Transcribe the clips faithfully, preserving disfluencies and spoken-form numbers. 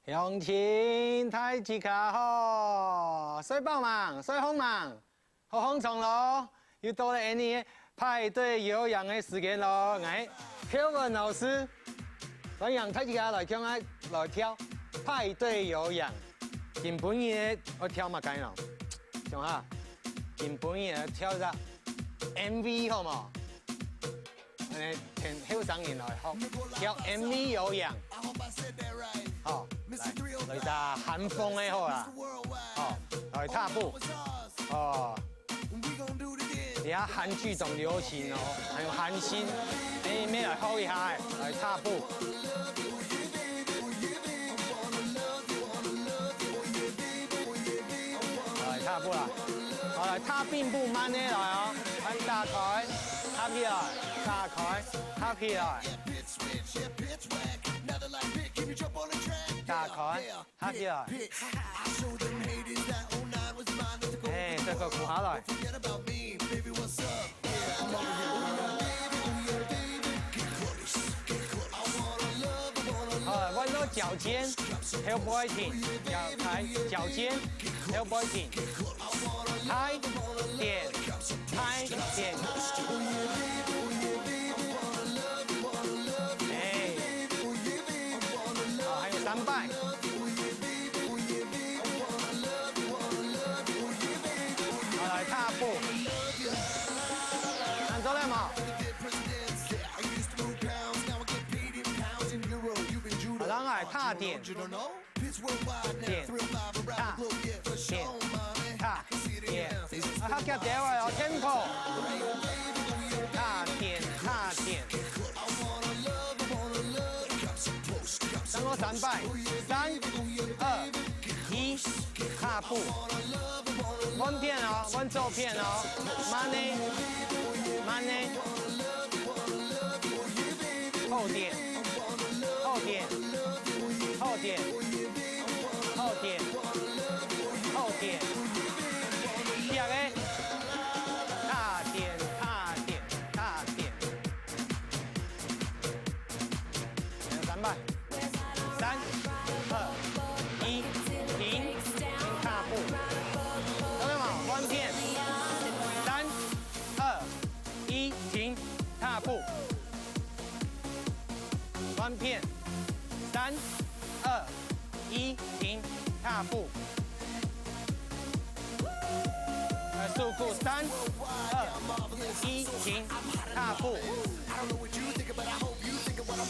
鄉親大自家好，睡飽吂？睡好吂？好䟘床囉，又到了𠊎俚排隊有氧个時間囉。𠊎，Kelvin老師，歡迎大自家來共𠊎來跳排隊有氧。今晡日愛跳麼个呢？想下，今晡日愛跳一隻MV好無？ 恁呢，請後生人來學跳MV有氧。好，來，來一隻韓風个好啦。好，來踏步。哦，這下韓劇當流行哦，還有韓星，哎，愛來學一下欸，來踏步。 來，踏步啦。好，來，踏並步，慢个來哦。來，打開，踏起來，打開，踏起來。打開，踏起來。哎，這个跍下來。 好，換到腳尖，後背挺，腳，抬，腳尖，後背挺，抬，點，抬，點。哎，好，還有三擺。好，來踏步。恁做得無？ 好，來踏點，點，踏，點，踏，點。啊，較遽兜仔哦，tempo。踏點，踏點。再過三擺，三、二、一，踏步。換片哦，換左片哦，慢个，慢个。 後點，後點，後點，後點，後點，壁个，踏點，踏點，踏點。三擺，三、二、一，停，停踏步。看到嗎？換片，三、二、一，停踏步。 換片，三、二、一，停，踏步。呃，手鼓，三、二、一，停，踏步。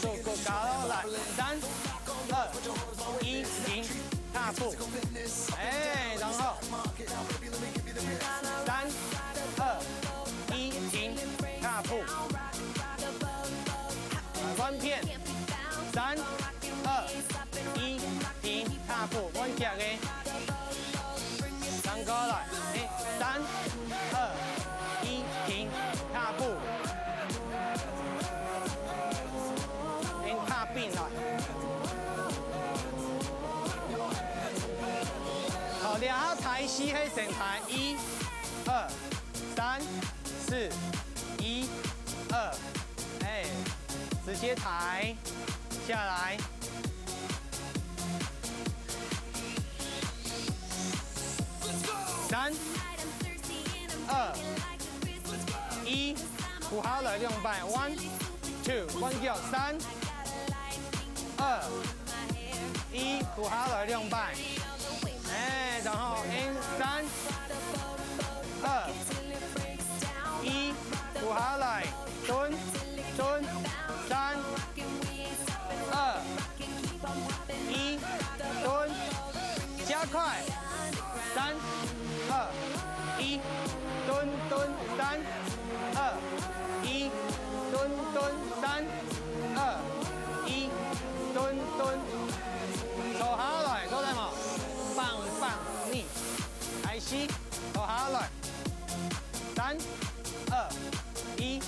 手鼓，加油，來，三、二、一，停，踏步。哎，然後，三、二、一，停，踏步。 換片，三、二、一，停，踏步，換腳个。轉過來，哎，三、二、一，停，踏步。哎，踏並來。好，這下抬四个先抬，一、二、 三、四、一、二，哎，直接抬下來。三、二、一，跍下來兩擺，one、two，換腳，三、二、一，跍下來兩擺。 哎，然後，in，三、二、一，跍下來，蹲，蹲，三、二、一，蹲，加快，三、二、一，蹲，蹲，三、二、一，蹲，蹲，三、二、一，蹲，蹲。坐下來，做得無？放放你。 開始，坐下來。三、二、一，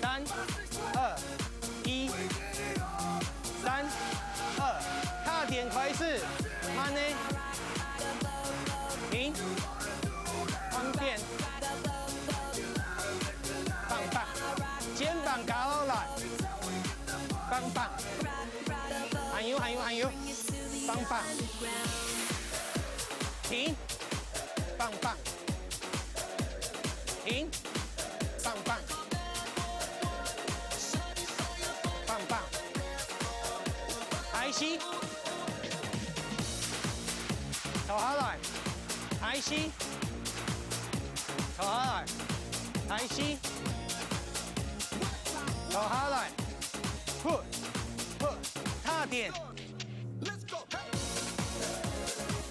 三、二、一，三、二，踏點開始，慢个，停，放點，放放，肩膀胛下來，放放，還有還有還有。棒棒，停，棒棒，停，棒棒，棒棒，抬膝，坐下來，抬膝，坐下來，抬膝，坐下來，呼，呼，踏點。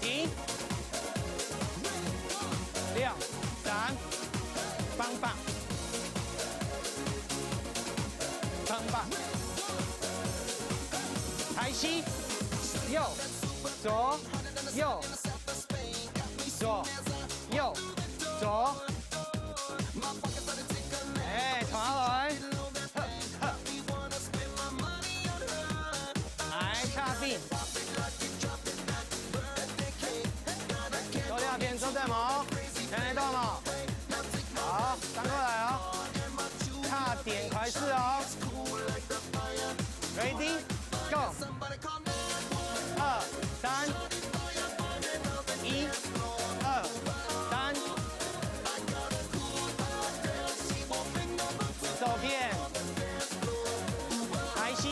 停，兩，三，棒棒，棒棒，抬膝，右，左，右，左，右，左，哎，坐下來，呵，呵。 來，踏步。做兩遍做得無？聽得到無？好，翻過來哦。踏點開始哦。Ready, go！二、三，一、二、三。 左片，抬膝，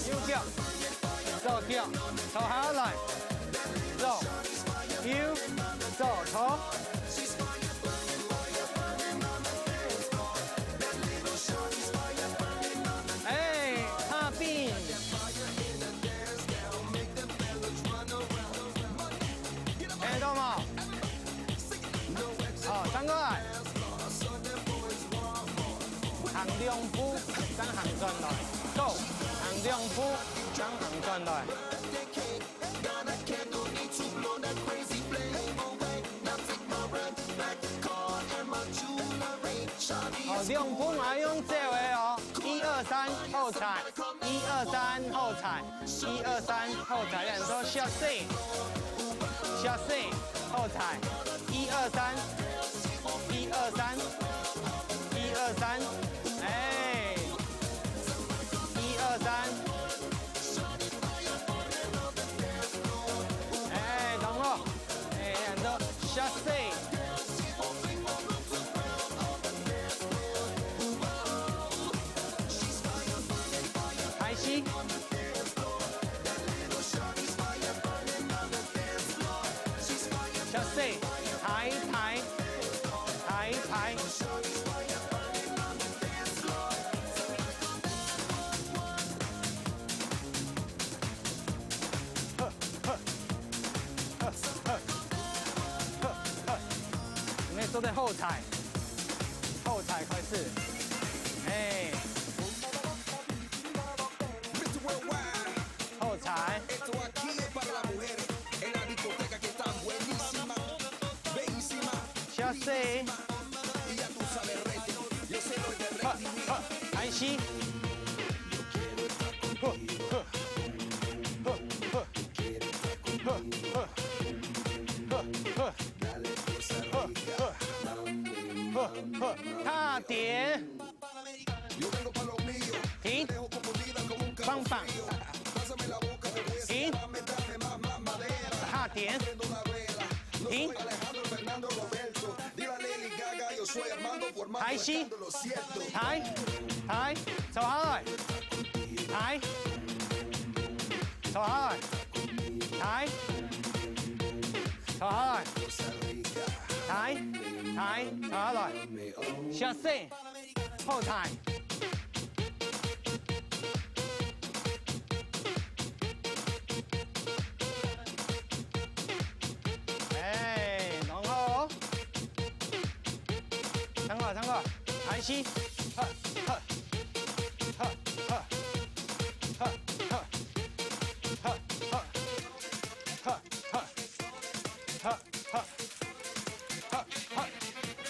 右腳，左腳，坐下來，左，右，左，坐。哎，踏步。 聽得到無？好，轉過來。行兩步，正行轉來。Go，行兩步，正行轉來。哦，兩步嘛用走个哦，一二三，好勢，一二三，好勢。 一二三，好勢，恁樣做，歇勢，歇勢，好勢，一二三，一二三，一二三，哎，一二三，哎，然後，哎，恁樣做，歇勢。 開始。小細，抬，抬，抬，抬。呵，呵，呵，呵，呵，呵。你們做得好勢。 好勢開始。哎。好勢。歇勢。好，好，開始。好，好，好，好，好，好，好，好。 踏點。停。棒棒。停。踏點。停。抬膝。抬。抬。坐下來。抬。坐下來。抬。 坐下來。抬，抬，坐下來。歇勢，好勢。哎，然後，聽我，聽我，抬起，呵，呵，呵，呵，呵。 好，好，好，好，好。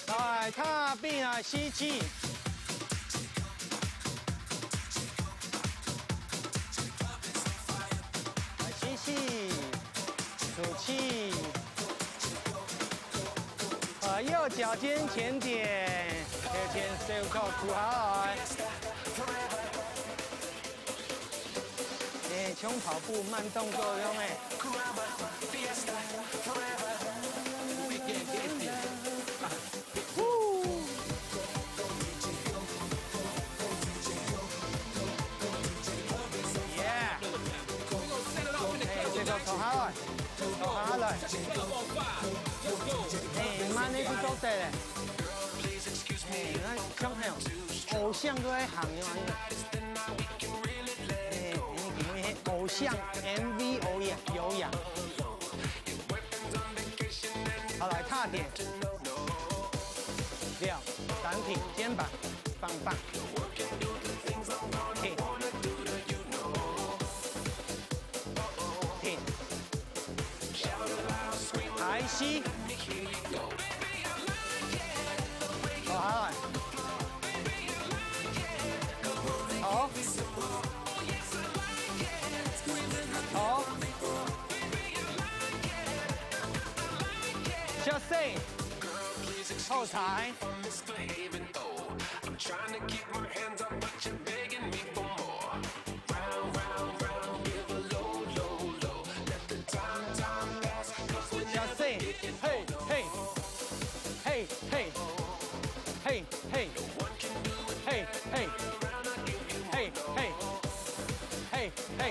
來，踏步啊，吸氣。來，吸氣，吐氣。啊，右腳尖前點，右肩袖口吐下來。哎，胸跑步慢动作用欸。耶！哎，這个坐下來，坐下來。哎，慢點去做得嘞。哎，那像那種偶像都在行，有沒有？哎，你偶像M V有影，有影。 好，來，踏點。兩，單挺，肩膀，放放。挺。挺。抬膝。好，好。好。好。 小心，後台。小心，嘿，嘿，嘿，嘿，嘿。 嘿，嘿，嘿，嘿，嘿，嘿，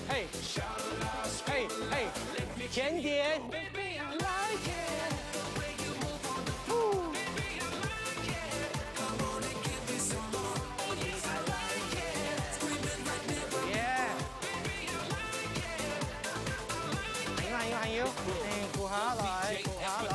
嘿，嘿，嘿，前点。耶！還有，還有，還有，哎，跍下來，跍下來。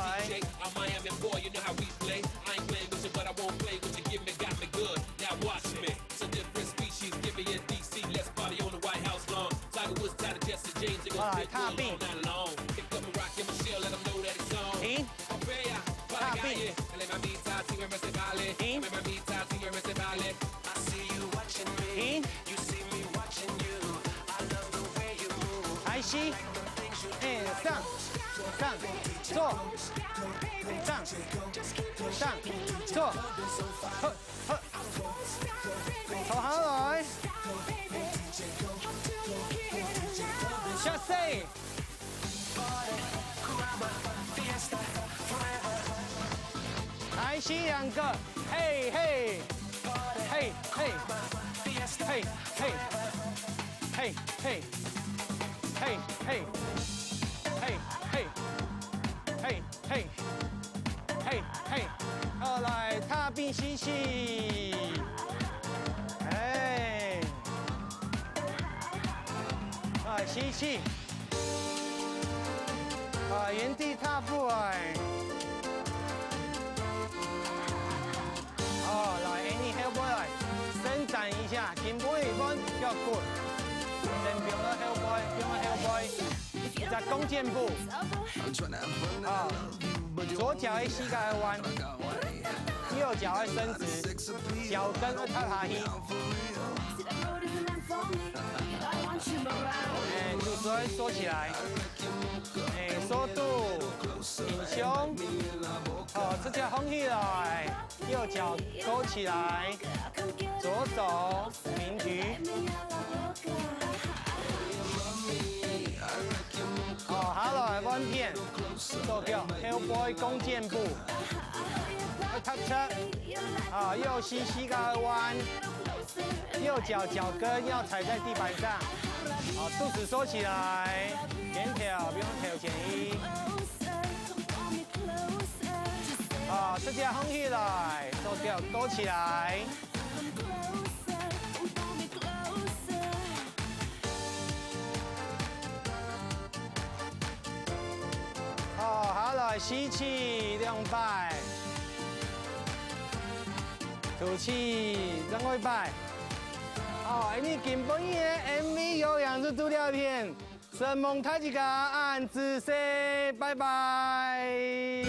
I'm Miami boy, you know how we play. I ain't playing with you, but I won't play with you. Give me, got me good. Now watch me. It's a different species. Give me a D C. Let's party on the White House lawn. Tiger Woods, Tyler, Jesse James. They gon' 好，來，踏步。 All night long. Pick up a rock and Michelle, let 'em know that it's on. 停。 Fea, 踏步。 Pagaye. Le mamita, sígueme, se vale. 停。 Le mamita, sígueme, se vale. I see you watching me. 停。 You see me watching you. I love the way you move. 抬膝。哎，上，上，坐，上，上，坐，呵，呵，坐下來。下身。抬膝兩個，嘿，嘿。 嘿，嘿，嘿，嘿，嘿，嘿，嘿，嘿，嘿，嘿，嘿，嘿，嘿，嘿，好，來，踏步吸氣，哎，啊，吸氣。 啊，原地踏步哎。哦，來，哎，你後背來，伸展一下，肩部一彎，腳骨，先放到後背，放到後背，一隻弓箭步。啊，左腳个膝蓋愛彎，右腳愛伸直，腳跟愛踏下去。 哎，肚臍收起來。哎，收肚，挺胸。好，這隻䟘起來，右腳勾起來，左手平舉。好，下來換片，左腳後背弓箭步，要踏直。啊，右膝膝蓋彎。 右腳腳跟要踩在地板上，好，肚臍收起來，前跳，不用跳前移。好，這隻䟘起來，手腳勾起來。 好，下來吸氣兩擺，吐氣另外一擺。好，恁呢今晡日个M V有影就到這片，承蒙大自家，恁仔細，拜拜。